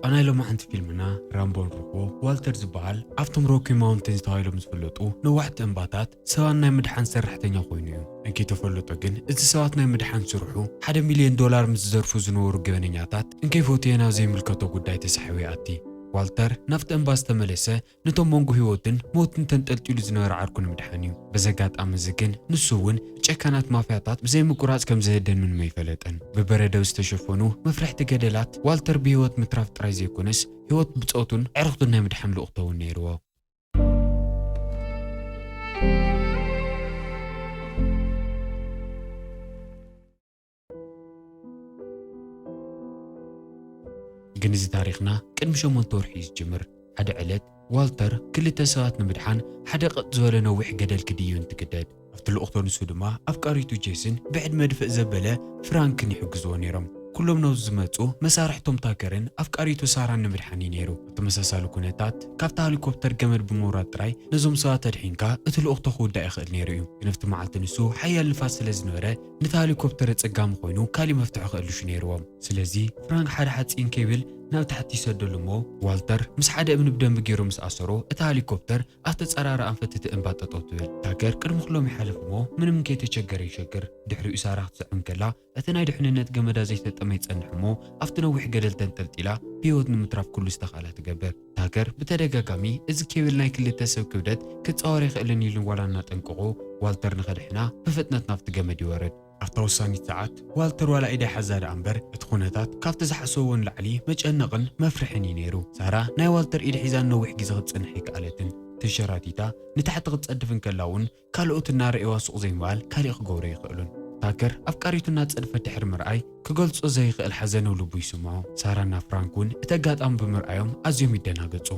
ኣብ ናይ ሎማዓንቲ ፊልምና ራምቦ ንረኽቦ ዋልተር ዝበሃል ኣብቶም ሮኪ ማውንቴንስ ተባሂሎም ዝፍለጡ ነዋሕቲ እምባታት ሰባት ናይ ምድሓን ሰራሕተኛ ኮይኑ እዩ። እንከይተፈለጦ ግን፣ እዚ ሰባት ናይ ምድሓን ስርሑ ሓደ ሚልዮን ዶላር ምስ ዝዘርፉ ዝነበሩ ገበነኛታት እንከይፈተየ ናብ ዘይምልከቶ ጉዳይ ተሳሒቡ ይኣቲ። ዋልተር ናብቲ እምባ ዝተመለሰ፣ ነቶም መንጎ ህይወትን ሞትን ተንጠልጢሉ ዝነበረ ዓርኩ ንምድሓን እዩ። በዚ ኣጋጣሚ እዚ ግን፣ ንሱ እውን ብጨካናት ማፍያታት ብዘይምቁራጽ ከም ዝህደን ምንም ኣይፈለጠን። ብበረዶ ዝተሸፈኑ መፍርሕቲ ገደላት ዋልተር ብህይወት ምትራፍ ጥራይ ዘይኮነስ፣ ህይወት ብጾቱን ኣዕሩኽቱን ናይ ምድሓን ልኡኽቶ እውን ነይርዎ። ግን እዚ ታሪኽና ቅድሚ ሸሞንተ ወርሒ እዩ ዝጅምር። ሓደ ዕለት ዋልተር ክልተ ሰባት ንምድሓን ሓደ ቀጥ ዝበለ ነዊሕ ገደል ክድይብ እንትግደድ፣ ኣብቲ ልኡኽቶ ንሱ ድማ ኣፍቃሪቱ ጄስን ብዕድመ ድፍእ ዘበለ ፍራንክን ይሕግዝዎ ነይሮም። ኩሎም ነብዚ ዝመጹ መሳርሕቶም ታከርን ኣፍቃሪቱ ሳራን ንምድሓን እዩ ነይሩ። ኣብ ተመሳሳሊ ኩነታት ካብታ ሄሊኮፕተር ገመድ ብምውራድ ጥራይ ነዞም ሰባት ኣድሒንካ እቲ ልኡኽቶ ክውዳእ ይኽእል ነይሩ እዩ። ግን ኣብቲ መዓልቲ ንሱ ሓያል ንፋስ ስለ ዝነበረ ነቲ ሄሊኮፕተር ኣጸጋሚ ኮይኑ ካሊእ መፍትሒ ክእልሹ ነይርዎም። ስለዚ ፍራንክ ሓደ ሓጺን ኬብል ናብ ታሕቲ ይሰደሉ እሞ ዋልተር ምስ ሓደ እምኒ ብደንቢ ገይሩ ምስ ኣሰሮ እታ ሄሊኮፕተር ኣብ ተጸራሪ ኣንፈት እቲ እምባ ጠጠው ትብል። ታከር ቅድሚ ኩሎም ይሓልፍ እሞ ምንም ከይተቸገረ ይሸግር። ድሕሪኡ ሳራ ክትስዕም ከላ እቲ ናይ ድሕንነት ገመዳ ዘይተጠመ ይጸንሕ እሞ ኣብቲ ነዊሕ ገደል ተንጠልጢላ ብህይወት ንምትራፍ ኩሉ ዝተኻእላ ትገብር። ታከር ብተደጋጋሚ እዚ ኬብል ናይ ክልተ ሰብ ክብደት ክጻወር ኣይኽእልን ኢሉ ዋላ እናጠንቀቖ ዋልተር ንኸድሕና ብፍጥነት ናብቲ ገመድ ይወርድ። ኣብታ ወሳኒት ሰዓት ዋልተር ዋላ ኢዳ ይሓዛ ደኣ እምበር እቲ ኩነታት ካብቲ ዝሓሰብዎ ንላዕሊ መጨነቕን መፍርሕን እዩ ነይሩ። ሳራ ናይ ዋልተር ኢድ ሒዛ ነዊሕ ግዜ ክትጸንሕ ኣይከኣለትን። ተሸራቲታ ንታሕቲ ክትጸድፍ እንከላ እውን ካልኦት እናረኣይዋ ሱቕ ዘይምባል ካሊእ ክገብሮ ኣይኽእሉን። ታከር ኣፍቃሪቱ እናጸድፈት ድሕሪ ምርኣይ ክገልጾ ዘይኽእል ሓዘን ኣብ ልቡ ይስምዖ። ሳራና ፍራንክ እውን እቲ ኣጋጣሚ ብምርኣዮም ኣዝዮም ይደናገጹ።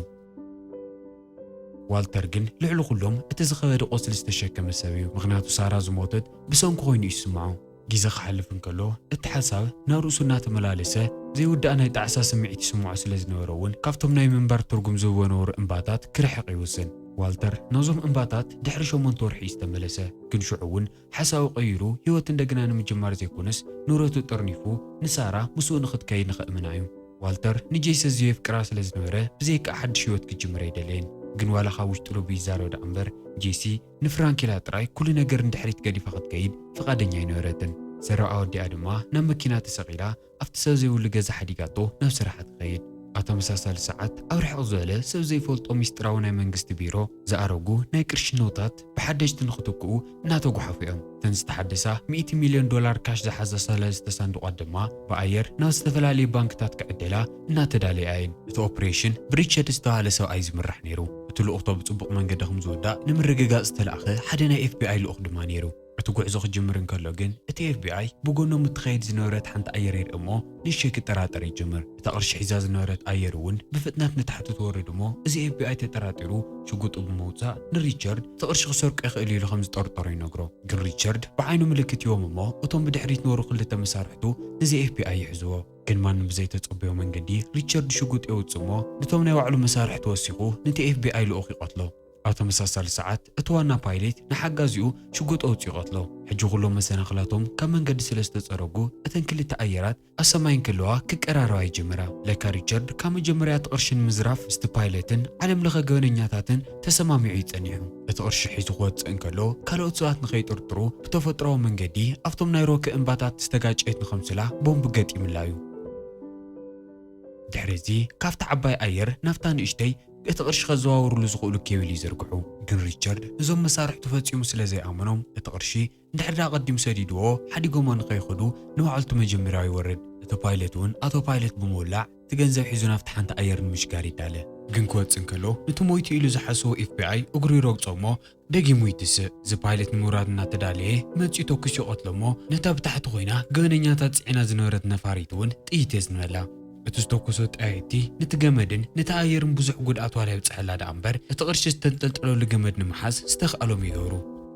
ዋልተር ግን ልዕሊ ኩሎም እቲ ዝኸበደ ቁስሊ ዝተሸከመ ሰብ እዩ። ምኽንያቱ ሳራ ዝሞተት ብሰንኩ ኮይኑ እዩ ዝስምዖ። ግዜ ክሓልፍ እንከሎ እቲ ሓሳብ ናብ ርእሱ እናተመላለሰ ዘይውዳእ ናይ ጣዕሳ ስምዒት ይስምዖ ስለ ዝነበረ እውን ካብቶም ናይ ምንባር ትርጉም ዝህብዎ ነበሩ እምባታት ክርሕቕ ይውስን። ዋልተር ናብዞም እምባታት ድሕሪ ሸሞንተ ወርሒ እዩ ዝተመለሰ። ግን ሽዑ እውን ሓሳቡ ቀይሩ ህይወት እንደገና ንምጅማር ዘይኮነስ ንብረቱ ጠርኒፉ ንሳራ ምስኡ ንኽትከይድ ንኸእምና እዩ። ዋልተር ንጄሲ ኣዝዩ የፍቅራ ስለ ዝነበረ ብዘይካ ሓድሽ ህይወት ክጅምር ኣይደለየን። ግን ዋላ ካብ ውሽጢ ልቡ ይዛረብ ደኣ እምበር ጄሲ ንፍራንክ ኢላ ጥራይ ኩሉ ነገር ንድሕሪት ገዲፋ ክትከይድ ፍቓደኛ ኣይነበረትን። ዘረብኣ ወዲኣ ድማ ናብ መኪና ተሰቒላ ኣብቲ ሰብ ዘይብሉ ገዛ ሓዲጋቶ ናብ ስራሓ ትኸይድ። ኣብ ተመሳሳሊ ሰዓት ኣብ ርሕቕ ዝበለ ሰብ ዘይፈልጦ ሚስጥራዊ ናይ መንግስቲ ቢሮ ዝኣረጉ ናይ ቅርሺ ኖታት ብሓደሽቲ ንኽትክኡ እናተጓሓፉ እዮም። እተን ዝተሓደሳ ሚእቲ ሚልዮን ዶላር ካሽ ዝሓዛ ሰለስተ ሳንዱቓት ድማ ብኣየር ናብ ዝተፈላለዩ ባንክታት ክዕደላ እናተዳለያ እየን። እቲ ኦፕሬሽን ብሪቻርድ ዝተባህለ ሰብኣይ ዝምራሕ ነይሩ። እቲ ልኡኽቶ ብጽቡቕ መንገዲ ከም ዝውዳእ ንምርግጋጽ ዝተላእኸ ሓደ ናይ ኤፍቢኣይ ልኡኽ ድማ ነይሩ። እቲ ጉዕዞ ክጅምር እንከሎ ግን እቲ ኤፍቢኣይ ብጎኖም እትኸይድ ዝነበረት ሓንቲ ኣየር ይርኢ እሞ ንእሽተይ ክጠራጠር ይጅምር። እታ ቅርሺ ሒዛ ዝነበረት ኣየር እውን ብፍጥነት ንታሕቲ ትወርድ እሞ እዚ ኤፍቢኣይ ተጠራጢሩ ሽጉጡ ብምውጻእ ንሪቻርድ እቲ ቅርሺ ክሰርቆ ይኽእል ኢሉ ከም ዝጠርጠሮ ይነግሮ። ግን ሪቻርድ ብዓይኑ ምልክት ይህቦም እሞ እቶም ብድሕሪት ነበሩ ክልተ መሳርሕቱ ነዚ ኤፍቢኣይ ይሕዝዎ። ግን ማንም ብዘይተጸበዮ መንገዲ ሪቻርድ ሽጉጥ የውጽእ እሞ ነቶም ናይ ባዕሉ መሳርሕቲ ወሲኹ ነቲ ኤፍቢኣይ ልኡኽ ይቐትሎ። ኣብ ተመሳሳሊ ሰዓት እቲ ዋና ፓይለት ንሓጋዚኡ ሽጉጥ ኣውጺኡ ይቐትሎ። ሕጂ ኩሎም መሰናኽላቶም ካብ መንገዲ ስለ ዝተጸረጉ እተን ክልተ ኣየራት ኣብ ሰማይ እንከለዋ ክቀራረባ ይጅምራ። ለካ ሪቻርድ ካብ መጀመርያ እቲ ቅርሺ ንምዝራፍ ምስቲ ፓይለትን ዓለም ለኸ ገበነኛታትን ተሰማሚዑ እዩ ጸኒሑ። እቲ ቅርሺ ሒዙ ክወጽእ እንከሎ ካልኦት ሰባት ንኸይጥርጥሩ ብተፈጥሮኣዊ መንገዲ ኣብቶም ናይ ሮኪ እምባታት ዝተጋጨየት ንኸምስላ ቦምብ ገጢምላ እዩ። ድሕሪ እዚ ካብታ ዓባይ ኣየር ናብታ ንእሽተይ እቲ ቅርሺ ከዘዋውርሉ ዝኽእሉ ኬብል ይዝርግሑ። ግን ሪቻርድ ነዞም መሳርሕቱ ፈጺሙ ስለ ዘይኣመኖም እቲ ቅርሺ እንድሕር ደኣ ቀዲሙ ሰዲድዎ ሓዲጎሞ ንኸይኸዱ ንባዕልቱ መጀመርያ ይወርድ። እቲ ፓይለት እውን ኣቶ ፓይለት ብምውላዕ እቲ ገንዘብ ሒዙ ናብቲ ሓንቲ ኣየር ንምሽጋር ይዳለ። ግን ክወጽእ እንከሎ ነቲ ሞይቱ ኢሉ ዝሓስቦ ኤፍቢኣይ እግሩ ይረግጾ እሞ ደጊሙ ይትስእ። እዚ ፓይለት ንምውራድ እናተዳለየ መጺኡ ተኩሱ ይቐትሎ እሞ ነታ ብታሕቲ ኮይና ገበነኛታት ጽዒና ዝነበረት ነፋሪት እውን ጥይት የዝንበላ። እቲ ዝተኮሶ ጠያይቲ ነቲ ገመድን ነቲ ኣየርን ብዙሕ ጉድኣት ዋላ የብጽሐላ ደኣ እምበር እቲ ቅርሺ ዝተንጠልጠለሉ ገመድ ንምሓዝ ዝተኽኣሎም ይገብሩ።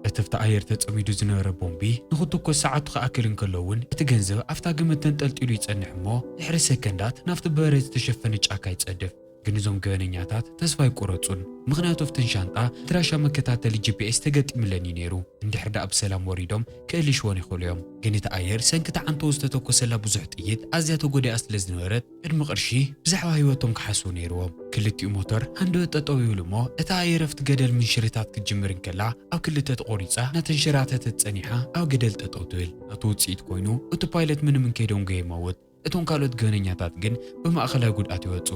እቲ ኣብቲ ኣየር ተጸሚዱ ዝነበረ ቦምቢ ንኽትኮስ ሰዓቱ ክኣክል እንከሎ እውን እቲ ገንዘብ ኣብታ ገመድ ተንጠልጢሉ ይጸንሕ እሞ ድሕሪ ሰከንዳት ናብቲ ብበረድ ዝተሸፈነ ጫካ ይጸድፍ። ግን እዞም ገበነኛታት ተስፋ ኣይቆረጹን። ምኽንያቱ ኣብተን ሻንጣ ኣድራሻ መከታተሊ ጂ ፒ ኤስ ተገጢምለን እዩ ነይሩ። እንድሕር ደኣ ብሰላም ወሪዶም ክእልሽወን ይኽእሉ እዮም። ግን እቲ ኣየር ሰንኪ ተዓንተው ዝተተኮሰላ ብዙሕ ጥይት ኣዝያ ተጎዲኣ ስለ ዝነበረት፣ ቅድሚ ቅርሺ ብዛዕባ ህይወቶም ክሓስቡ ነይርዎም። ክልቲኡ ሞተር ሃንደበት ጠጠው ይብሉ እሞ፣ እቲ ኣየር ኣብቲ ገደል ምንሽርታት ክትጅምር እንከላ፣ ኣብ ክልተ ተቖሪጻ እናተንሸራተተት ጸኒሓ ኣብ ገደል ጠጠው ትብል። ናቱ ውጽኢት ኮይኑ፣ እቲ ፓይለት ምንም እንከይደንጎየ ይመውት። እቶም ካልኦት ገበነኛታት ግን ብማእኸላይ ጉድኣት ይወጹ።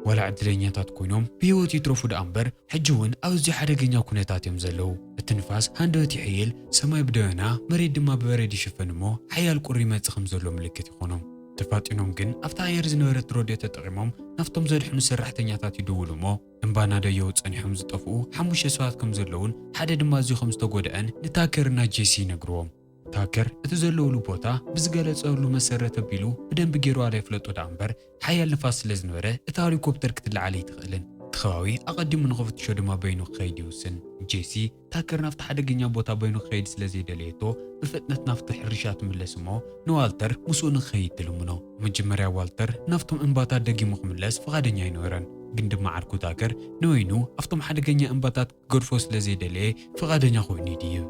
ዋላ ዕድለኛታት ኮይኖም ብህይወት ይትረፉ ደኣ እምበር፣ ሕጂ እውን ኣብ ኣዝዩ ሓደገኛ ኩነታት እዮም ዘለዉ። እቲ ንፋስ ሃንደበት ይሕይል፣ ሰማይ ብደበና፣ መሬት ድማ ብበረድ ይሽፈን እሞ፣ ሓያል ቁሪ ይመጽእ ከም ዘሎ ምልክት ይኾኖም። ተፋጢኖም ግን ኣብቲ ኣየር ዝነበረት ሬድዮ ተጠቒሞም ናብቶም ዘድሕኑ ሰራሕተኛታት ይድውሉ እሞ፣ እምባ እናደየቡ ጸኒሖም ዝጠፍኡ ሓሙሽተ ሰባት ከም ዘለዉን ሓደ ድማ ኣዝዩ ከም ዝተጎድአን ንታከርና ጄሲ ይነግርዎም። ታከር እቲ ዘለውሉ ቦታ ብዝገለጸሉ መሰረት ኣቢሉ ብደንቢ ገይሩ ዋላ ይፍለጦ ደኣ እምበር፣ ሓያል ንፋስ ስለ ዝነበረ እታ ሄሊኮፕተር ክትለዓል ኣይትኽእልን። እቲ ከባቢ ኣቐዲሙ ንኽፍትሾ ድማ በይኑ ክኸይድ ይውስን። ጄሲ ታከር ናብቲ ሓደገኛ ቦታ በይኑ ክኸይድ ስለ ዘይደለየቶ፣ ብፍጥነት ናብቲ ሕርሻ ትምለስ እሞ፣ ንዋልተር ምስኡ ንኽኸይድ ትልምኖ። መጀመርያ ዋልተር ናብቶም እምባታት ደጊሙ ክምለስ ፍቓደኛ ኣይነበረን። ግን ድማ ዓርኩ ታከር ንበይኑ ኣብቶም ሓደገኛ እምባታት ክገድፎ ስለ ዘይደለየ ፍቓደኛ ኮይኑ ይድይብ።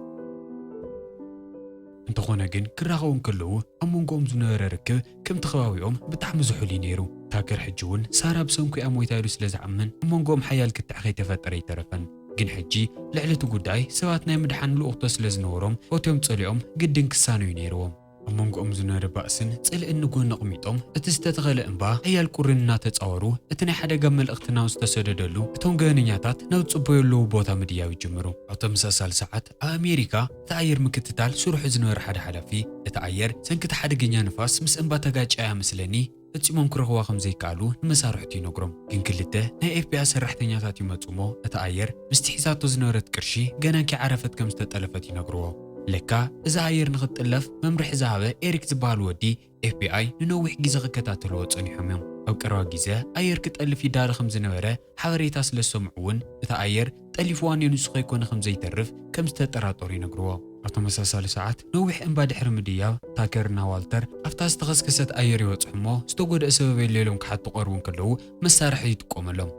እንተኾነ ግን ክራኸቡ እንከለዉ ኣብ መንጎኦም ዝነበረ ርክብ ከምቲ ከባቢኦም ብጣዕሚ ዝሑል እዩ ነይሩ። ታከር ሕጂ እውን ሳራ ብሰንኩ እያ ሞይታ ኢሉ ስለ ዝኣምን ኣብ መንጎኦም ሓያል ክትዕ ከይተፈጠረ ኣይተረፈን። ግን ሕጂ ልዕሊ እቲ ጉዳይ ሰባት ናይ ምድሓን ልኡኽቶ ስለ ዝነበሮም ፎትዮም ጸሊኦም ግድን ክሳነዩ ነይርዎም። ኣብ መንጎኦም ዝነበረ ባእስን ጽልእን ንጎኒ ኣቕሚጦም፣ እቲ ዝተተኸለ እምባ ሓያል ቁርን እናተጻወሩ፣ እቲ ናይ ሓደጋ መልእኽቲ ናብ ዝተሰደደሉ እቶም ገበነኛታት ናብ ዝጽበዩ ኣለዉ ቦታ ምድያብ ይጅምሩ። ኣብ ተመሳሳሊ ሰዓት ኣብ ኣሜሪካ እቲ ኣየር ምክትታል ስርሑ ዝነበረ ሓደ ሓላፊ፣ እቲ ኣየር ሰንኪ እቲ ሓደገኛ ንፋስ ምስ እምባ ተጋጭያ እያ መስለኒ፣ ፈጺሞም ክረኽብዋ ከም ዘይከኣሉ ንመሳርሕቱ ይነግሮም። ግን ክልተ ናይ ኤፍ ቢ ኣይ ሰራሕተኛታት ይመጹ እሞ፣ እቲ ኣየር ምስቲ ሒዛቶ ዝነበረት ቅርሺ ገና ከይዓረፈት ከም ዝተጠለፈት ይነግርዎ። ለካ እዚ ኣየር ንኽትጥለፍ መምርሒ ዝሃበ ኤሪክ ዝበሃል ወዲ ኤፍ ቢ ኣይ ንነዊሕ ግዜ ክከታተልዎ ጸኒሖም እዮም። ኣብ ቀረባ ግዜ ኣየር ክጠልፍ ይዳሎ ከም ዝነበረ ሓበሬታ ስለ ዝሰምዑ እውን፣ እቲ ኣየር ጠሊፍዋ እንድዩ ንሱ ከይኮነ ከም ዘይተርፍ ከም ዝተጠራጠሩ ይነግርዎ። ኣብ ተመሳሳሊ ሰዓት ነዊሕ እምባ ድሕሪ ምድያብ፣ ታከርና ዋልተር ኣብታ ዝተኸስከሰት ኣየር ይበጽሑ እሞ፣ ዝተጎድአ ሰበብ የሎ ኢሎም ክሓቱ ቀርቡ እንከለዉ መሳርሒ ይጥቀመሎም።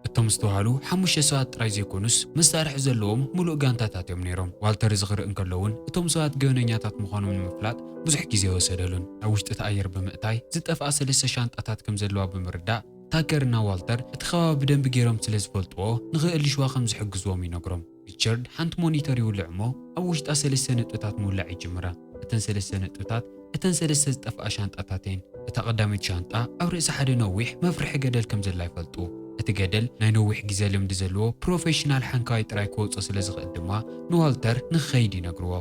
እቶም ዝተባህሉ ሓሙሽተ ሰባት ጥራይ ዘይኮኑስ፣ መሳርሒ ዘለዎም ምሉእ ጋንታታት እዮም ነይሮም። ዋልተር እዚ ክርኢ እንከሎ እውን፣ እቶም ሰባት ገበነኛታት ምዃኖም ንምፍላጥ ብዙሕ ግዜ ኣይወሰደሉን። ኣብ ውሽጢ እቲ ኣየር ብምእታይ፣ ዝጠፍኣ ሰለስተ ሻንጣታት ከም ዘለዋ ብምርዳእ፣ ታከርና ዋልተር እቲ ከባቢ ብደንቢ ገይሮም ስለ ዝፈልጥዎ፣ ንኽእልሽዋ ከም ዝሕግዝዎም ይነግሮም። ሪቻርድ ሓንቲ ሞኒተር ይውልዕ እሞ፣ ኣብ ውሽጣ ሰለስተ ነጥብታት ምውላዕ ይጅምራ። እተን ሰለስተ ነጥብታት፣ እተን ሰለስተ ዝጠፍኣ ሻንጣታት እየን። እታ ቀዳመይቲ ሻንጣ ኣብ ርእሲ ሓደ ነዊሕ መፍርሒ ገደል ከም ዘላ ይፈልጡ። እቲ ገደል ናይ ነዊሕ ግዜ ልምዲ ዘለዎ ፕሮፌሽናል ሓንካዋይ ጥራይ ክወጾ ስለ ዝኽእል ድማ፣ ንዋልተር ንኽኸይድ ይነግርዎ።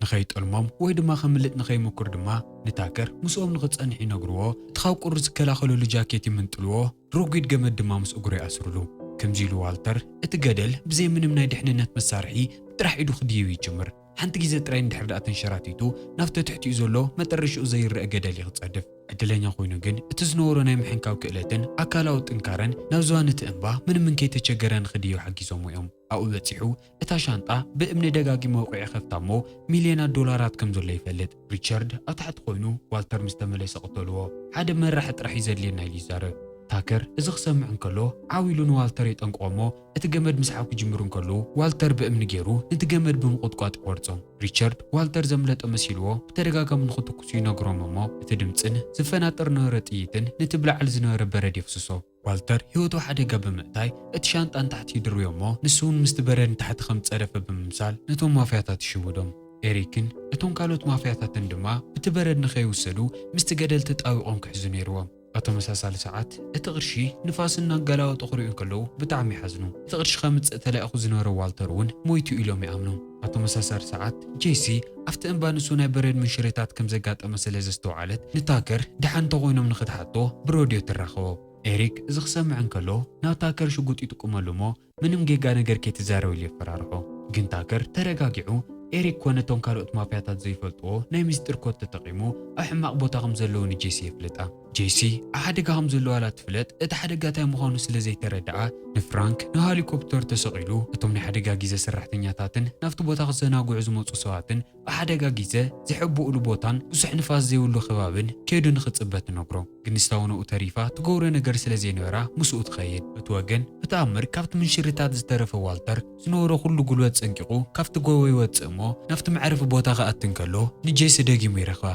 ንኸይጠልሞም ወይ ድማ ከምልጥ ንኸይምኩር ድማ፣ ንታከር ምስኦም ንኽጸንሕ ይነግርዎ። እቲ ካብ ቁሪ ዝከላኸለሉ ጃኬት ይምንጥልዎ፣ ረጒድ ገመድ ድማ ምስ እግሩ ይኣስርሉ። ከምዚ ኢሉ ዋልተር፣ እቲ ገደል ብዘይ ምንም ናይ ድሕንነት መሳርሒ ብጥራሕ ኢዱ ክድይብ ይጅምር። ሓንቲ ግዜ ጥራይ እንድሕር ደኣ ተንሸራቲቱ፣ ናብቲ ትሕቲኡ ዘሎ መጠረሽኡ ዘይረአ ገደል እዩ ክጸድፍ። ዕድለኛ ኮይኑ ግን፣ እቲ ዝነበሮ ናይ ምሕንካው ክእለትን ኣካላዊ ጥንካረን ናብ ዝባን እቲ እምባ ምንም እንከይተቸገረ ንኽድይብ ሓጊዞሞ እዮም። ኣብኡ በጺሑ፣ እታ ሻንጣ ብእምኒ ደጋጊሙ ኣውቂዑ ከፍታ እሞ፣ ሚልዮናት ዶላራት ከም ዘሎ ይፈልጥ። ሪቻርድ ኣብ ታሕቲ ኮይኑ፣ ዋልተር ምስ ተመለሰ ቅተልዎ። ሓደ መራሒ ጥራሕ እዩ ዘድልየና ኢሉ ይዛረብ። ታከር እዚ ክሰምዕ እንከሎ፣ ዓው ኢሉ ንዋልተር የጠንቅቖ እሞ፣ እቲ ገመድ ምስሓብ ክጅምሩ እንከለዉ፣ ዋልተር ብእምኒ ገይሩ ነቲ ገመድ ብምቑጥቋጥ ይቖርጾ። ሪቻርድ ዋልተር ዘምለጠ መሲልዎ ብተደጋጋሚ ንኽትኩሱ ይነግሮም እሞ፣ እቲ ድምጽን ዝፈናጠር ዝነበረ ጥይትን ነቲ ብላዕሊ ዝነበረ በረድ የፍስሶ። ዋልተር ህይወቱ ኣብ ሓደጋ ብምእታይ፣ እቲ ሻንጣ ንታሕቲ ይድርብዮ እሞ፣ ንሱ እውን ምስቲ በረድ ንታሕቲ ከም ዝጸደፈ ብምምሳል ነቶም ማፍያታት ይሽውዶም። ኤሪክን እቶም ካልኦት ማፍያታትን ድማ ብቲ በረድ ንኸይውሰዱ ምስቲ ገደል ተጣቢቖም ክሕዙ ነይርዎም። ኣብ ተመሳሳሊ ሰዓት፣ እቲ ቅርሺ ንፋስ እናገላበጡ ክርእዩ እንከለዉ ብጣዕሚ ይሓዝኑ። እቲ ቅርሺ ከምጽእ ተላኢኹ ዝነበረ ዋልተር እውን ሞይቱ ኢሎም ይኣምኑ። ኣብ ተመሳሳሊ ሰዓት፣ ጄሲ ኣብቲ እምባ ንሱ ናይ በረድ ምንሽርታት ከም ዘጋጠመ ስለ ዘስተውዓለት፣ ንታከር ደሓን እንተኾይኖም ንኽትሓቶ ብሬድዮ ትራኸቦ። ኤሪክ እዚ ክሰምዕ እንከሎ፣ ናብ ታከር ሽጉጥ ይጥቁመሉ እሞ፣ ምንም ጌጋ ነገር ከይትዛረብ ኢሉ የፈራርሖ። ግን ታከር ተረጋጊዑ፣ ኤሪክ ኮነ እቶም ካልኦት ማፍያታት ዘይፈልጥዎ ናይ ምስጢር ኮድ ተጠቒሙ ኣብ ሕማቕ ቦታ ከም ዘለዉ ንጄሲ የፍልጣ። ጄሲ ኣብ ሓደጋ ከም ዘለዋ ዋላ ትፍለጥ፣ እቲ ሓደጋ እንታይ ምዃኑ ስለ ዘይተረድኣ፣ ንፍራንክ ንሃሊኮፕተር ተሰቒሉ እቶም ናይ ሓደጋ ግዜ ሰራሕተኛታትን ናብቲ ቦታ ክዘናግዑ ዝመጹ ሰባትን ብሓደጋ ግዜ ዝሕብኡሉ ቦታን ብዙሕ ንፋስ ዘይብሉ ከባብን ከይዱ ንኽጽበ ትነግሮ። ግን ንሳ እውን ኣብኡ ተሪፋ ትገብሮ ነገር ስለ ዘይነበራ ምስኡ ትኸይድ። እቲ ወገን ብተኣምር ካብቲ ምንሽርታት ዝተረፈ ዋልተር ዝነበሮ ኩሉ ጉልበት ጸንቂቑ ካብቲ ጎቦ ይወጽእ እሞ ናብቲ መዕረፊ ቦታ ክኣቲ እንከሎ ንጄሲ ደጊሙ ይረኽባ።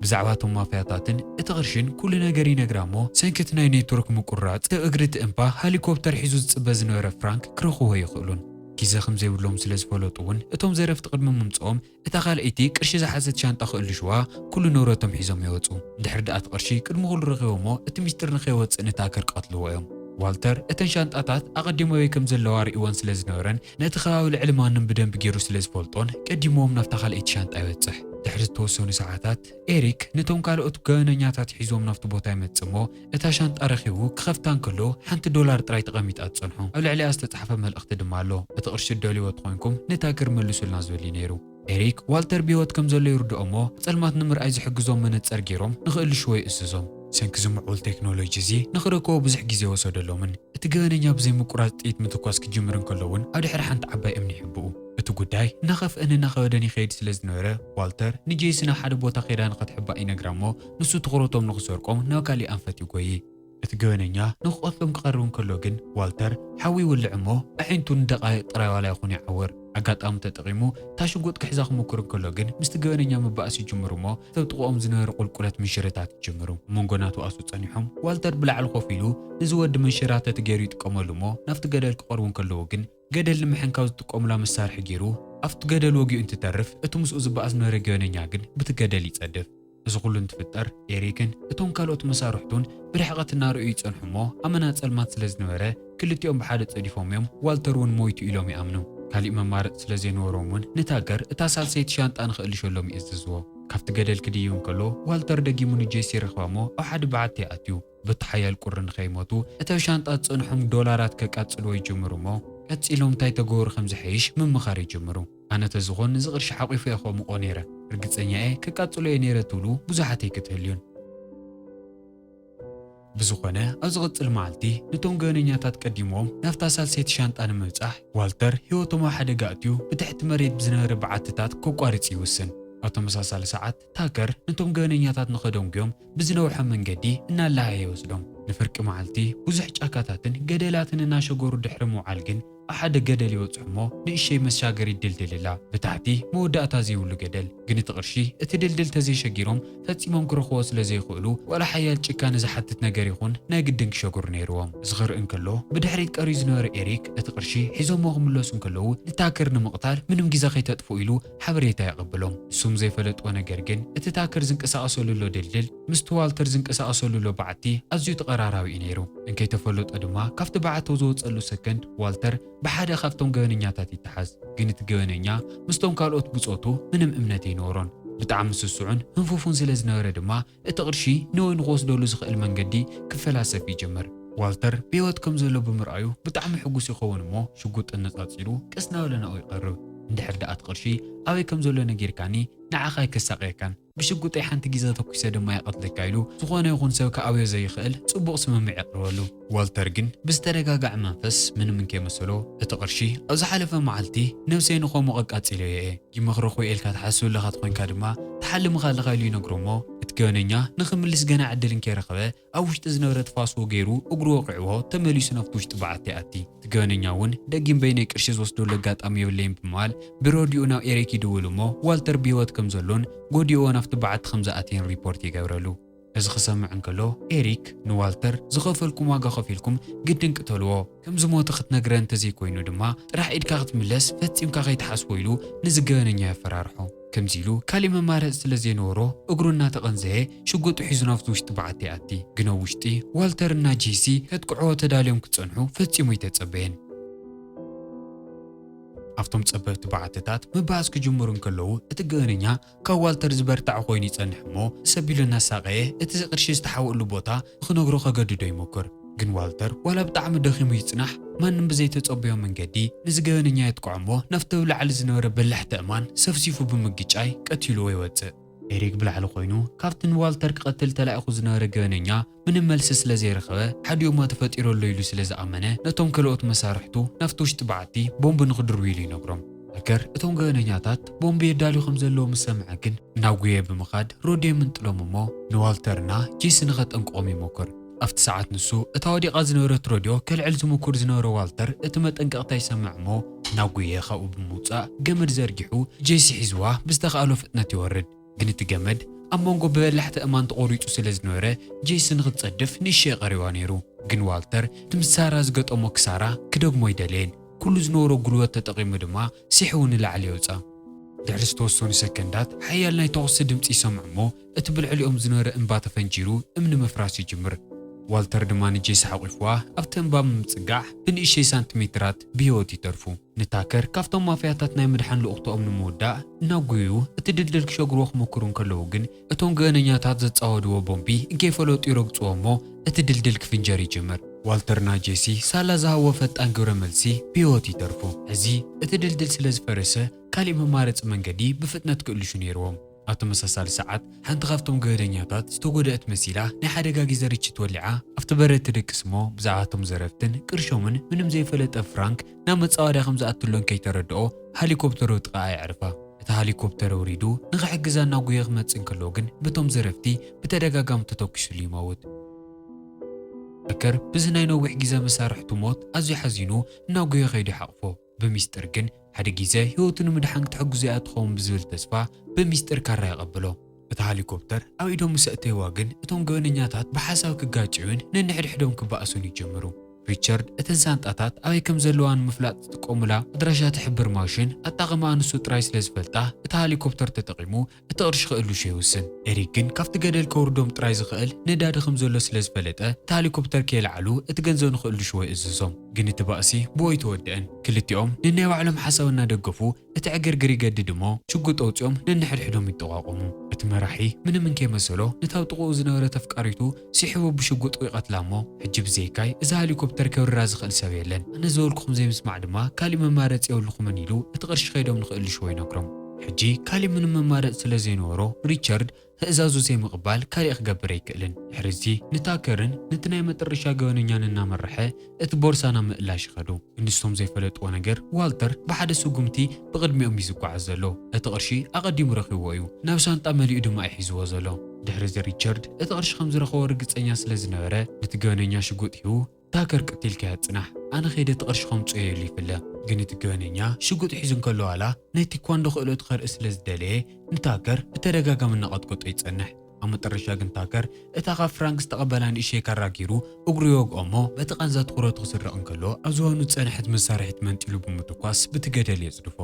ብዛዕባ እቶም ማፍያታትን እቲ ቅርሽን ኩሉ ነገር ይነግራ እሞ ሰንኪ እቲ ናይ ኔትወርክ ምቁርራጽ ሰብ እግሪ እቲ እምባ ሃሊኮፕተር ሒዙ ዝጽበ ዝነበረ ፍራንክ ክረኽቦ ኣይኽእሉን። ግዜ ከም ዘይብሎም ስለ ዝፈለጡ እውን እቶም ዘረፍቲ ቅድሚ ምምጽኦም እታ ካልኣይቲ ቅርሺ ዝሓዘት ሻንጣ ክእልሽዋ ኩሉ ንብረቶም ሒዞም ይወጹ። እንድሕር ደኣ እቲ ቅርሺ ቅድሚ ኩሉ ረኺቦሞ እቲ ሚስጥር ንኸይወጽእ ንታከር ክቐትልዎ እዮም። ዋልተር እተን ሻንጣታት ኣቐዲሙ ኣበይ ከም ዘለዋ ርእይወን ስለ ዝነበረን ነቲ ከባቢ ልዕሊ ማንም ብደንቢ ገይሩ ስለ ዝፈልጦን ቀዲምዎም ናብታ ካልኣይቲ ሻንጣ ይበጽሕ። ድሕሪ ዝተወሰኑ ሰዓታት ኤሪክ ነቶም ካልኦት ገበነኛታት ሒዞም ናብቲ ቦታ ይመጽእ እሞ እታ ሻንጣ ረኺቡ ክኸፍታ እንከሎ ሓንቲ ዶላር ጥራይ ተቐሚጣ ትጸንሖ። ኣብ ልዕሊኣ ዝተጻሕፈ መልእኽቲ ድማ ኣሎ። እቲ ቅርሺ እደልይዎ ተኾይንኩም ንታከር መልሱልና ዝብል እዩ ነይሩ። ኤሪክ ዋልተር ብህይወት ከም ዘሎ ይርድኦ እሞ ጸልማት ንምርኣይ ዝሕግዞም መነጸር ገይሮም ንኽእልሽዎ ይእዝዞም። ሰንኪ እዚ ምዕቡል ቴክኖሎጂ እዚ ንኽረክቦ ብዙሕ ግዜ ወሰደሎምን። እቲ ገበነኛ ብዘይ ምቁራጽ ጥይት ምትኳስ ክጅምር እንከሎ እውን ኣብ ድሕሪ ሓንቲ ዓባይ እምኒ ይሕብኡ። እቲ ጉዳይ እናኸፍአን እናኸበደን ይኸይድ ስለ ዝነበረ ዋልተር ንጄሲ ናብ ሓደ ቦታ ከይዳ ንኸትሕባእ ይነግራ እሞ ንሱ ትኹረቶም ንኽሰርቆም ናብ ካሊእ ኣንፈት ይጎዪ። እቲ ገበነኛ ንኽቐትሎም ክቐርብ እንከሎ ግን ዋልተር ሓዊ ይውልዕ እሞ ኣዒንቱ ንደቓይቕ ጥራይ ዋላ ይኹን ይዓውር። ኣጋጣሚ ተጠቒሙ እታ ሽጉጥ ክሕዛ ክምኩር እንከሎ ግን ምስቲ ገበነኛ ምባኣስ ይጅምሩ እሞ ተብ ጥቕኦም ዝነበረ ቁልቁለት ምንሽርታት ይጅምሩ። ኣብ መንጎ ናቱ ኣሱ ጸኒሖም ዋልተር ብላዕሊ ኮፍ ኢሉ ንዚ ወዲ መንሸራተቲ ገይሩ ይጥቀመሉ እሞ ናብቲ ገደል ክቐርቡ እንከለዉ ግን ገደል ንምሕንካው ዝጥቀሙላ መሳርሒ ገይሩ ኣብቲ ገደል ወጊኡ እንትተርፍ እቲ ምስኡ ዝበኣስ ዝነበረ ገበነኛ ግን ብቲ ገደል ይጸድፍ። እዚ ኩሉ እንትፍጠር ኤሪክን እቶም ካልኦት መሳርሕቱን ብርሕቐት እናረኣዩ ይጸንሑ እሞ ኣመና ጸልማት ስለ ዝነበረ ክልቲኦም ብሓደ ጸዲፎም እዮም ዋልተር እውን ሞይቱ ኢሎም ይኣምኑ። ካሊእ መማረጺ ስለ ዘይነበሮም እውን ንታከር እታ ሳልሰይቲ ሻንጣ ንኽእልሸሎም ይእዝዝዎ። ካብቲ ገደል ክድይብ እንከሎ ዋልተር ደጊሙ ንጄሲ ይረኽባ እሞ ኣብ ሓደ በዓቲ ይኣትዩ። በቲ ሓያል ቁሪ ንኸይሞቱ እቲ ኣብ ሻንጣ ዝጸንሖም ዶላራት ከቃጽልዎ ይጅምሩ እሞ ቀጺሎም እንታይ ተገብሩ ከም ዝሐይሽ ምምኻር ይጅምሩ። ኣነ ተዝኾን እዚ ቅርሺ ሓቒፈ እየ ከምቕኦ ነይረ። ርግጸኛ እየ ከቃጽሎ እየ ነይረ ትብሉ ብዙሓት ኣይክትህልዩን። ብዝኾነ ኣብ ዝቕጽል መዓልቲ ነቶም ገበነኛታት ቀዲሞም ናብታ ሳልሰይቲ ሻንጣ ንምብጻሕ ዋልተር ህይወቶም ኣብ ሓደጋ ኣእትዩ ብትሕቲ መሬት ብዝነበረ በዓትታት ከቋርጽ ይውስን። ኣብ ተመሳሳሊ ሰዓት ታከር ነቶም ገበነኛታት ንኸደንጉዮም ብዝነውሐ መንገዲ እናላሃየ ይወስዶም። ንፍርቂ መዓልቲ ብዙሕ ጫካታትን ገደላትን እናሸገሩ ድሕሪ ምውዓል ግን ኣብ ሓደ ገደል ይበጽሑ እሞ ንእሸይ መሻገሪት ድልድል እላ ብታሕቲ መወዳእታ ዘይብሉ ገደል። ግን እቲ ቅርሺ እቲ ድልድል ተዘይሸጊሮም ፈጺሞም ክረኽቦ ስለ ዘይኽእሉ ዋላ ሓያል ጭካነ ዝሓትት ነገር ይኹን ናይ ግድን ክሸግሩ ነይርዎም። እዚ ክርኢ እንከሎ ብድሕሪት ቀርዩ ዝነበረ ኤሪክ እቲ ቅርሺ ሒዞሞ ክምለሱ እንከለዉ ንታከር ንምቕታል ምንም ግዜ ከይተጥፍኡ ኢሉ ሓበሬታ የቐብሎም። ንሱም ዘይፈለጥዎ ነገር ግን እቲ ታከር ዝንቀሳቐሰሉ ኣሎ ድልድል ምስቲ ዋልተር ዝንቀሳቐሰሉ ኣሎ በዓቲ ኣዝዩ ተቐራራቢ እዩ ነይሩ። እንከይተፈለጦ ድማ ካብቲ በዓቲ ዝወጸሉ ሰከንድ ዋልተር ብሓደ ካብቶም ገበነኛታት ይተሓዝ። ግን እቲ ገበነኛ ምስቶም ካልኦት ብጾቱ ምንም እምነት ኣይነበሮን። ብጣዕሚ ስሱዕን ህንፉፉን ስለ ዝነበረ ድማ እቲ ቅርሺ ንወይ ንክወስደሉ ዝኽእል መንገዲ ክፈላሰፍ ይጅምር። ዋልተር ብህይወት ከም ዘሎ ብምርኣዩ ብጣዕሚ ሕጉስ ይኸውን እሞ ሽጉጥ ኣነጻጺሩ ቀስ እናበለ ናብኡ ይቐርብ። እንድሕር ደኣ እቲ ቅርሺ ኣበይ ከም ዘሎ ነጊርካኒ ንዓኻ ኣይከሳቕየካን። ብሽጉጠይ ሓንቲ ግዜ ተኩሰ ድማ ይቐትለካ ኢሉ ዝኾነ ይኹን ሰብ ክኣብዮ ዘይኽእል ጽቡቕ ስምምዕ የቕርበሉ። ዋልተር ግን ብዝተረጋግዐ መንፈስ ምንም እንከይመሰሎ እቲ ቅርሺ ኣብ ዝሓለፈ መዓልቲ ነብሰይ ንኸምኡ ቀቃጺለዮ እየ። ይመኽረኹ ኢልካ ትሓስብ ኣለኻ ተኾይንካ ድማ ትሓልም ኣለኻ ኢሉ ይነግሮ እሞ እቲ ገበነኛ ንኽምልስ ገና ዕድል እንከይረኸበ ኣብ ውሽጢ ዝነበረ ትፋስዎ ገይሩ እግሩ ወቒዕዎ ተመሊሱ ናብቲ ውሽጢ በዓቲ ይኣቲ። እቲ ገበነኛ እውን ደጊም በይነይ ቅርሺ ዝወስደሉ ኣጋጣሚ የብለይን ብምባል ብረድዮ ናብ ኤሪክ ይድውል እሞ ዋልተር ብህይወት ከም ዘሎን ጎዲእዎ ናብቲ በዓቲ ከም ዝኣተየን ሪፖርት ይገብረሉ። እዚ ክሰምዕ እንከሎ ኤሪክ ንዋልተር ዝኸፈልኩም ዋጋ ከፊልኩም ግድን ቅተልዎ፣ ከም ዝሞተ ክትነግረ እንተዘይኮይኑ ድማ ጥራሕ ኢድካ ክትምለስ ፈጺምካ ከይትሓስቦ ኢሉ ነዚ ገበነኛ የፈራርሖ። ከምዚ ኢሉ ካሊእ መማረፂ ስለ ዘይነበሮ እግሩ እናተቐንዘየ ሽጉጡ ሒዙ ናብቲ ውሽጢ በዓቲ ይኣቲ። ግን ኣብ ውሽጢ ዋልተር እና ጄሲ ከጥቅዕዎ ተዳልዮም ክጸንሑ ፈጺሙ ኣይተጸበየን። ኣብቶም ጸበብቲ በዓትታት ምብኣስ ክጅምሩ እንከለዉ እቲ ገበነኛ ካብ ዋልተር ዝበርታዕ ኮይኑ ይጸንሕ እሞ ሰቢሉ እናሳቐየ እቲ ቅርሺ ዝተሓወሉ ቦታ ንኽነግሮ ከገድዶ ይሞክር። ግን ዋልተር ዋላ ብጣዕሚ ደኺሙ ይጽናሕ ማንም ብዘይተጸበዮ መንገዲ ነዚ ገበነኛ የጥቅዖ እሞ ናብቲ ኣብ ላዕሊ ዝነበረ በላሕቲ ኣእማን ሰፍሲፉ ብምግጫይ ቀቲልዎ ይወጽእ። ኤሪክ ብላዕሊ ኮይኑ ካብቲ ንዋልተር ክቐትል ተላኢኹ ዝነበረ ገበነኛ ምንም መልሲ ስለ ዘይረኸበ ሓዲኡማ ተፈጢሩ ኣሎ ኢሉ ስለ ዝኣመነ ነቶም ካልኦት መሳርሕቱ ናብቲ ውሽጢ በዓቲ ቦምቢ ንኽድርብይሉ ይነግሮም። ታከር እቶም ገበነኛታት ቦምቢ የዳልዩ ከም ዘለዉ ምስ ሰምዐ ግን ናጉየ ብምኻድ ሮድዮ ይምንጥሎም እሞ ንዋልተርና ጄሲ ንኸጠንቅቖም ይሞክር። ኣብቲ ሰዓት ንሱ እታ ወዲቓ ዝነበረት ሮድዮ ከልዕል ዝምኩር ዝነበረ ዋልተር እቲ መጠንቀቕታ ይሰምዕ እሞ ናጉየ ካብኡ ብምውጻእ ገመድ ዘርጊሑ ጄሲ ሒዝዋ ብዝተኻእሎ ፍጥነት ይወርድ። ግን እቲ ገመድ ኣብ መንጎ ብበላሕቲ እማን ተቖሪጹ ስለ ዝነበረ ጄሲ ንኽትጸድፍ ንእሽተይ ቀሪዋ ነይሩ። ግን ዋልተር እቲ ምስ ሳራ ዝገጠሞ ክሳራ ክደግሞ ኣይደለየን። ኩሉ ዝነበሮ ጉልበት ተጠቒሙ ድማ ሲሕዉ ንላዕሊ የውጻ። ድሕሪ ዝተወሰኑ ሰከንዳት ሓያል ናይ ተኹሲ ድምጺ ይሰምዑ እሞ እቲ ብልዕሊኦም ዝነበረ እምባ ተፈንጂሩ እምኒ ምፍራስ ይጅምር። ዋልተር ድማ ንጄሲ ሓቒፍዋ ኣብቲ እምባ ብምጽጋዕ ብንእሽተይ ሳንቲሜትራት ብህይወት ይተርፉ። ንታከር ካብቶም ማፍያታት ናይ ምድሓን ልኡኽቶኦም ንምውዳእ እናጎዩ እቲ ድልድል ክሸግርዎ ክሞክሩ እንከለዉ ግን እቶም ገበነኛታት ዘጻወድዎ ቦምቢ እንከይፈለጡ ይረግጽዎ እሞ እቲ ድልድል ክፍንጀር ይጅምር። ዋልተርና ጄሲ ሳላ ዝሃብዎ ፈጣን ግብረ መልሲ ብህይወት ይተርፉ። ሕዚ እቲ ድልድል ስለ ዝፈረሰ ካሊእ መማረጺ መንገዲ ብፍጥነት ክእልሹ ነይርዎም። ኣብ ተመሳሳሊ ሰዓት ሓንቲ ካብቶም ገበነኛታት ዝተጎድአት መሲላ ናይ ሓደጋ ግዜ ርችት ወሊዓ ኣብቲ በረድ ትድቅስ እሞ ብዛዕባ እቶም ዘረፍትን ቅርሾምን ምንም ዘይፈለጠ ፍራንክ ናብ መጻወድያ ከም ዝኣትሎን ከይተረድኦ ሃሊኮፕተር ኣብ ጥቓኣ የዕርፋ። እቲ ሃሊኮፕተር ኣውሪዱ ንኽሕግዛ እናጎየ ክመጽእ እንከሎ ግን ብቶም ዘረፍቲ ብተደጋጋሚ ተተኲሱሉ ይመውት። ታከር ብዚ ናይ ነዊሕ ግዜ መሳርሕቱ ሞት ኣዝዩ ሓዚኑ እናጎየ ከይዱ ይሓቕፎ። ብሚስጥር ግን ሓደ ግዜ ህይወቱ ንምድሓን ክትሕግዞ እያ ትኸውን ብዝብል ተስፋ ብሚስጥር ካራ የቐብሎ። እታ ሃሊኮፕተር ኣብ ኢዶም ምስ ኣእተይዋ ግን እቶም ገበነኛታት ብሓሳብ ክጋጨዩን ነንሕድሕዶም ክበኣሱን ይጅምሩ። ሪቻርድ እተን ሳንጣታት ኣበይ ከም ዘለዋ ንምፍላጥ ዝጥቀሙላ ኣድራሻ ትሕብር ማሽን ኣጣቕማኣ ንሱ ጥራይ ስለ ዝፈልጣ እታ ሃሊኮፕተር ተጠቒሙ እቲ ቅርሺ ክእልሹ ይውስን። ኤሪክ ግን ካብቲ ገደል ከውርዶም ጥራይ ዝኽእል ነዳዲ ከም ዘሎ ስለ ዝፈለጠ እቲ ሃሊኮፕተር ከየልዓሉ እቲ ገንዘብ ንኽእልሽዎ ይእዝዞም። ግን እቲ ባእሲ ብኡ ኣይተወድአን። ክልቲኦም ነናይ ባዕሎም ሓሳብ እናደገፉ እቲ ዕግርግር ይገድድ እሞ ሽጉጥ ኣውፂኦም ነንሕድሕዶም ይጠቋቆሙ። እቲ መራሒ ምንም እንከይመሰሎ ነታ ኣብ ጥቕኡ ዝነበረት ኣፍቃሪቱ ስሒቡ ብሽጉጡ ይቐትላ እሞ ሕጂ ብዘይካይ እዛ ሄሊኮፕተር ከብርራ ዝኽእል ሰብ የለን። ኣነ ዝበልኩኹም ዘይምስማዕ ድማ ካሊእ መማረፂ የብልኹምን ኢሉ እቲ ቅርሺ ከይዶም ንኽእልሽዎ ይነግሮም። ሕጂ ካሊእ ምንም መማረፂ ስለ ዘይነበሮ ሪቻርድ ትእዛዙ ዘይምቕባል ካሊእ ክገብር ኣይክእልን። ድሕሪ እዚ ንታከርን ነቲ ናይ መጠረሻ ገበነኛን እናመርሐ እቲ ቦርሳ ናብ ምእላሽ ይኸዱ። እንስቶም ዘይፈለጥዎ ነገር ዋልተር ብሓደ ስጉምቲ ብቕድሚኦም እዩ ዝጓዓዝ ዘሎ። እቲ ቅርሺ ኣቐዲሙ ረኺብዎ እዩ። ናብ ሻንጣ መሊኡ ድማ እዩ ሒዝዎ ዘሎ። ድሕሪ እዚ ሪቻርድ እቲ ቅርሺ ከም ዝረኸቦ ርግጸኛ ስለ ዝነበረ ነቲ ገበነኛ ሽጉጥ ሂቡ ታከር ቀቲልካዮ ጽናሕ፣ ኣነ ከይደ እቲ ቅርሺ ከምጽኦ እየ ኢሉ ይፍለ። ግን እቲ ገበነኛ ሽጉጥ ሒዙ እንከሎ ዋላ ናይ ቴኳንዶ ክእለቱ ከርኢ ስለ ዝደለየ ንታከር ብተደጋጋሚ እናቐጥቀጦ ይጸንሕ። ኣብ መጠረሻ ግን ታከር እታ ካብ ፍራንክ ዝተቐበላ ንእሽተይ ካራ ገይሩ እግሩ ይወግኦ እሞ በቲ ቃንዛ ትኹረቱ ክስረቕ እንከሎ ኣብ ዝባኑ ዝጸንሐት መሳርሒት መንጢሉ ብምትኳስ ብቲ ገደል የጽድፎ።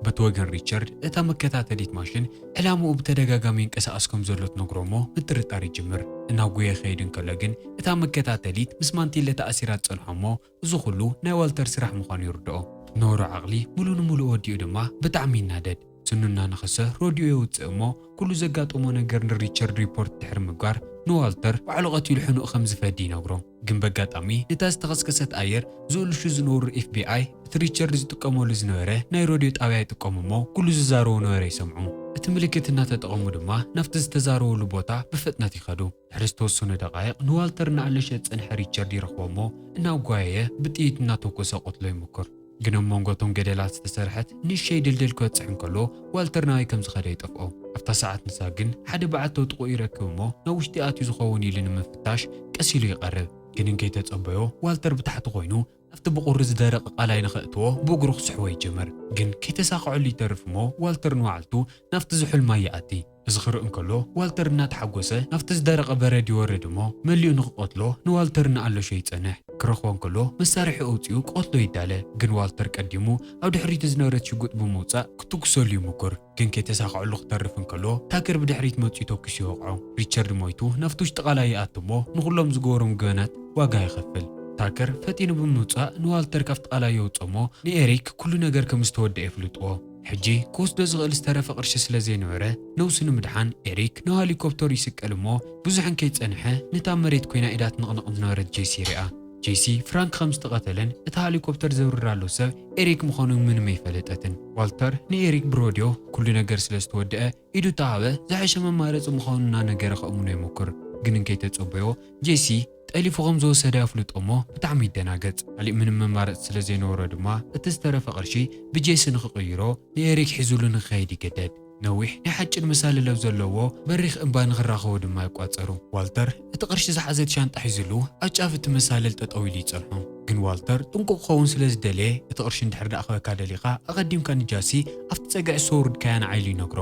በቲ ወገን ሪቻርድ እታ መከታተሊት ማሽን ዕላምኡ ብተደጋጋሚ ይንቀሳቐስ ከም ዘሎ ትነግሮ እሞ ምጥርጣር ይጅምር። እናጎየ ክኸይድ እንከሎ ግን እታ መከታተሊት ምስ ማንቲለ ተኣሲራ ትጸንሖ እሞ እዚ ኩሉ ናይ ዋልተር ስራሕ ምዃኑ ይርድኦ። ዝነበሮ ዓቕሊ ሙሉ ንሙሉእ ወዲኡ ድማ ብጣዕሚ ይናደድ። ስኑ እናነኸሰ ሮድዮ የውጽእ እሞ ኩሉ ዘጋጠሞ ነገር ንሪቻርድ ሪፖርት ድሕሪ ምግባር ንዋልተር ባዕሉ ቀቲሉ ሕኑቕ ከም ዝፈዲ ይነግሮ። ግን በጋጣሚ ነታ ዝተኸስከሰት ኣየር ዝእልሹ ዝነበሩ ኤፍ ቢ ኣይ እቲ ሪቻርድ ዝጥቀመሉ ዝነበረ ናይ ሮድዮ ጣብያ ይጥቀሙ እሞ ኩሉ ዝዛረቦ ነበረ ይሰምዑ። እቲ ምልክት እናተጠቐሙ ድማ ናብቲ ዝተዛረበሉ ቦታ ብፍጥነት ይኸዱ። ድሕሪ ዝተወሰኑ ደቃይቕ ንዋልተር እናኣለሸ ዝጸንሐ ሪቻርድ ይረኽቦ እሞ እናጓየየ ብጥይት እናተኮሰ ቆትሎ ይምኩር። ግን ኣብ መንጎ እቶም ገደላት ዝተሰርሐት ንእሽተይ ድልድል ክበጽሕ እንከሎ ዋልተር ናበይ ከም ዝኸደ ይጠፍኦ። ኣብታ ሰዓት ንሳ ግን ሓደ በዓቲ ጥቑኡ ይረክብ እሞ ናብ ውሽጢ ኣትዩ ዝኸውን ኢሉ ንምፍታሽ ቀስ ኢሉ ይቐርብ። ግን እንከይተጸበዮ ዋልተር ብታሕቲ ኮይኑ ኣብቲ ብቑሪ ዝደረቐ ቃላይ ንኸእትዎ ብእግሩ ክስሕቦ ይጅምር። ግን ከይተሳኽዐሉ ይተርፍ እሞ ዋልተር ንባዕልቱ ናብቲ ዝሑል ማይ ይኣቲ። እዚ ክርኢ እንከሎ ዋልተር እናተሓጎሰ ናብቲ ዝደረቐ በረድ ይወርድ እሞ መሊኡ ንኽቐትሎ ንዋልተር እናኣለሾ ይጸንሕ። ክረኽቦ እንከሎ መሳርሒ ኣውጺኡ ክቐትሎ ይዳለ። ግን ዋልተር ቀዲሙ ኣብ ድሕሪቱ ዝነበረት ሽጉጥ ብምውጻእ ክትኩሰሉ ይምኩር። ግን ከይተሳኽዐሉ ክተርፍ እንከሎ ታከር ብድሕሪት መጺኡ ተኩሱ ይወቕዖ። ሪቻርድ ሞይቱ ናብቲ ውሽጢ ቃላይ ይኣቱ እሞ ንኹሎም ዝገበሮም ገበናት ዋጋ ይኸፍል። ታከር ፈጢኑ ብምውጻእ ንዋልተር ካብቲ ቃላይ የውጽኦ እሞ ንኤሪክ ኩሉ ነገር ከም ዝተወደአ የፍልጥዎ። ሕጂ ክወስዶ ዝኽእል ዝተረፈ ቅርሺ ስለ ዘይነበረ ነብሱ ንምድሓን ኤሪክ ናብ ሄሊኮፕተሩ ይስቀል እሞ ብዙሕ እንከይጸንሐ ነታ መሬት ኮይና ኢዳ ትንቕንቕ ዝነበረት ጄሲ ይሪኣ። ጄሲ ፍራንክ ከም ዝተቐተለን እቲ ሄሊኮፕተር ዘብርራሉ ሰብ ኤሪክ ምዃኑ ምንም ኣይፈለጠትን። ዋልተር ንኤሪክ ብሮድዮ ኩሉ ነገር ስለ ዝተወደአ ኢዱ ተሃበ ዝሐሸ መማረፂ ምዃኑ እናነገረ ከእምኖ ይሞክር። ግን እንከይተጸበዮ ጄሲ ጠሊፉ ከም ዝወሰደ ኣፍልጦ እሞ ብጣዕሚ ይደናገጽ። ካሊእ ምንም መማረፂ ስለ ዘይነበሮ ድማ እቲ ዝተረፈ ቅርሺ ብጄሲ ንኽቕይሮ ንኤሪክ ሒዙሉ ንኽኸይድ ይገደድ። ነዊሕ ናይ ሓጭን መሳልል ኣብ ዘለዎ በሪኽ እምባ ንኽራኸቡ ድማ ይቋጸሩ። ዋልተር እቲ ቅርሺ ዝሓዘት ሻንጣ ሒዙሉ ኣብ ጫፍ እቲ መሳልል ጠጠው ኢሉ ይጸንሖ። ግን ዋልተር ጥንቁቕ ክኸውን ስለ ዝደለየ እቲ ቅርሺ እንድሕር ደኣ ክበካ ደሊኻ ኣቐዲምካ ንጃሲ ኣብቲ ጸግዒ ዝሰውርድካያ ንዓይሉ ይነግሮ።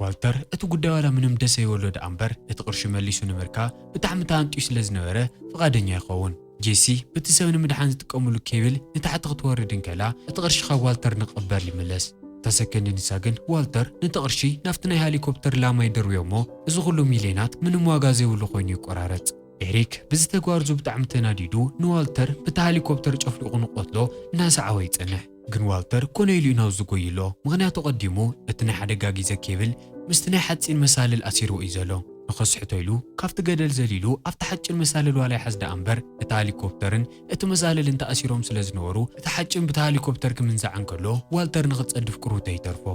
ዋልተር እቲ ጉዳይ ዋላ ምንም ደስ ኣይበሎ ደኣ እምበር እቲ ቅርሺ መሊሱ ንምርካብ ብጣዕሚ ተሃንጥዩ ስለ ዝነበረ ፍቓደኛ ይኸውን። ጄሲ በቲ ሰብ ንምድሓን ዝጥቀምሉ ኬብል ንታሕቲ ክትወርድ እንከላ እቲ ቅርሺ ካብ ዋልተር ንክቕበል ይምለስ። እታ ሰከንድ ንሳ ግን ዋልተር ነቲ ቅርሺ ናብቲ ናይ ሄሊኮፕተር ላማ ይደርብዮ እሞ እዚ ኩሉ ሚልዮናት ምንም ዋጋ ዘይብሉ ኮይኑ ይቆራረጽ። ኤሪክ ብዚ ተግባር እዚ ብጣዕሚ ተናዲዱ ንዋልተር ብቲ ሄሊኮፕተር ጨፍሊቑ ንቆትሎ እናሰዓወ ይጸንሕ። ግን ዋልተር ኮነ ኢሉ እዩ ናብዚ ዝጎይሎ። ምኽንያቱ ቀዲሙ እቲ ናይ ሓደጋ ግዜ ኬብል ምስቲ ናይ ሓጺን መሳልል ኣሲርዎ እዩ ዘሎ። ንኸስሕቶ ኢሉ ካብቲ ገደል ዘሊሉ ኣብቲ ሓጭን መሳልል ዋላ ይሓዝ ደኣ እምበር እቲ ሄሊኮፕተርን እቲ መሳልልን ተኣሲሮም ስለ ዝነበሩ እቲ ሓጭን ብቲ ሄሊኮፕተር ክምንዛዕ እንከሎ ዋልተር ንኽጸድፍ ቅሩተ ይተርፎ።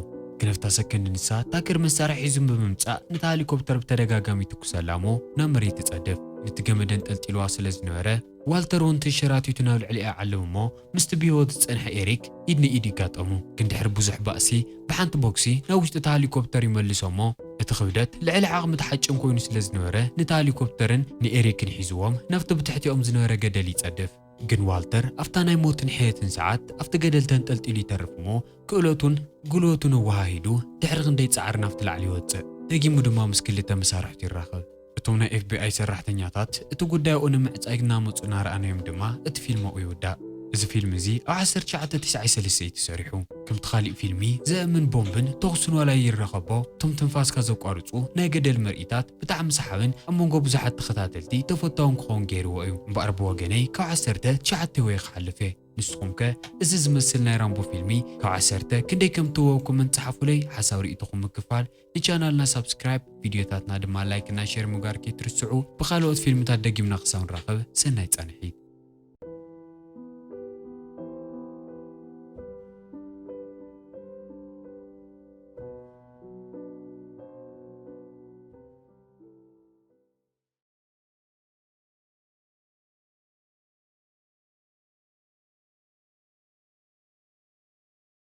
ግን ኣብታ ሰከንድ ንሳ ታከር መሳርሒ ሒዙ ብምምጻእ ነታ ሄሊኮፕተር ብተደጋጋሚ ይትኩሰላ እሞ ናብ መሬት ትጸድፍ። ነቲ ገመድ ኣንጠልጢልዋ ስለ ዝነበረ ዋልተር እውን ተንሸራቲቱ ናብ ልዕሊኣ ይዓልም እሞ ምስቲ ብህይወት ዝጸንሐ ኤሪክ ኢድ ንኢድ ይጋጠሙ። ግን ድሕሪ ብዙሕ ባእሲ ብሓንቲ ቦክሲ ናብ ውሽጢ እታ ሄሊኮፕተር ይመልሶ እሞ እቲ ክብደት ልዕሊ ዓቕሚ እቲ ሓጭን ኮይኑ ስለ ዝነበረ ነታ ሄሊኮፕተርን ንኤሪክን ሒዝዎም ናብቲ ብትሕቲኦም ዝነበረ ገደል ይጸድፍ። ግን ዋልተር ኣብታ ናይ ሞትን ሕየትን ሰዓት ኣብቲ ገደል ተንጠልጢሉ ይተርፍ እሞ ክእለቱን ጉልበቱን ኣወሃሂዱ ድሕሪ ክንደይ ጻዕሪ ናብቲ ላዕሊ ይወጽእ። ደጊሙ ድማ ምስ ክልተ መሳርሕቱ ይራኸብ። እቶም ናይ ኤፍ ቢ ኣይ ሰራሕተኛታት እቲ ጉዳይ ኣብኡ ንምዕጻይ እናመጹ እናረኣናዮም ድማ እቲ ፊልም ኣብኡ ይውዳእ። እዚ ፊልም እዚ ኣብ ዓሰርተ ትሽዓተ ተስዓን ሰለስተን እዩ ተሰሪሑ። ከምቲ ካሊእ ፊልሚ ዘእምን ቦምብን ተኹስን ዋላ ይረኸቦ እቶም ትንፋስካ ዘቋርጹ ናይ ገደል ምርኢታት ብጣዕሚ ሰሓብን ኣብ መንጎ ብዙሓት ተኸታተልቲ ተፈታውን ክኸውን ገይርዎ እዩ። እምበኣር ብወገነይ ካብ ዓሰርተ ትሽዓተ ወይ ክሓልፍ እየ። ንስኹም ከ እዚ ዝመስል ናይ ራምቦ ፊልሚ ካብ ዓሰርተ ክንደይ ከም ትህቦ ኮመንት ጸሓፉለይ። ሓሳብ ርእይቶኹም ምክፋል ንቻናልና ሳብስክራይብ ቪድዮታትና ድማ ላይክ እና ሼር ምግባር ከይትርስዑ። ብኻልኦት ፊልምታት ደጊምና ክሳብ ንራኸብ ሰናይ ጻንሒት።